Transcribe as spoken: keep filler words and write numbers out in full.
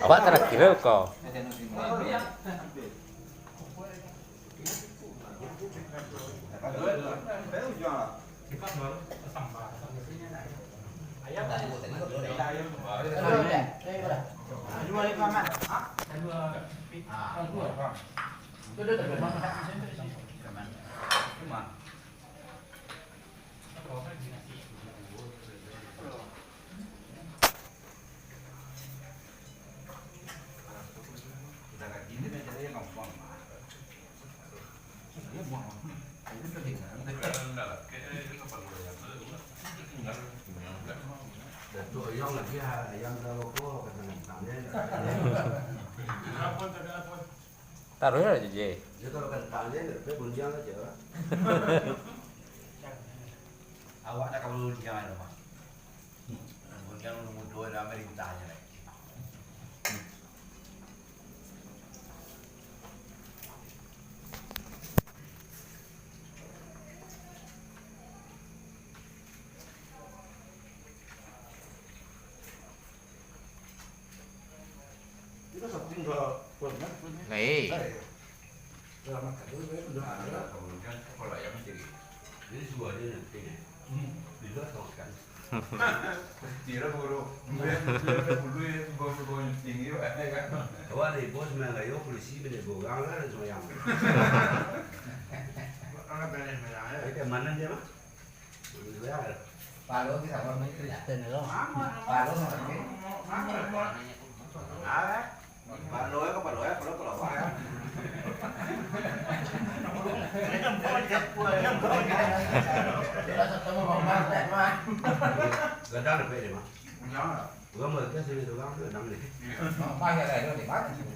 Awak tarakhir ko. Taruih lah, Jej. Awak nak kamu jangan, Mak. Kemudian mudo dalam perintahnya lagi. Kita shopping ke Polda. Baik. Baik. Dalam makan dulu, baik, udah ada. Kemudian kepala ayam sendiri. Jadi, suah dia nanti, ya. Hmm. Bila tahu kan. Kira buru. Kira buru ya, buru tinggi, Pak, ya kan? Awak dari bos main rayo, polisi banyak orang lah, semua yang. Orang banyak banyak, ya. Oke, mana dia, Mak? Palo ti samo dengan Kristen tu. Palo samo dengan. Palo ya, palo ya, palo, palo ya. Gadang dapek deh, Mak. Urang bagas dari urang tu, gadang deh. Mak, ya, ya, ya, di mana sih?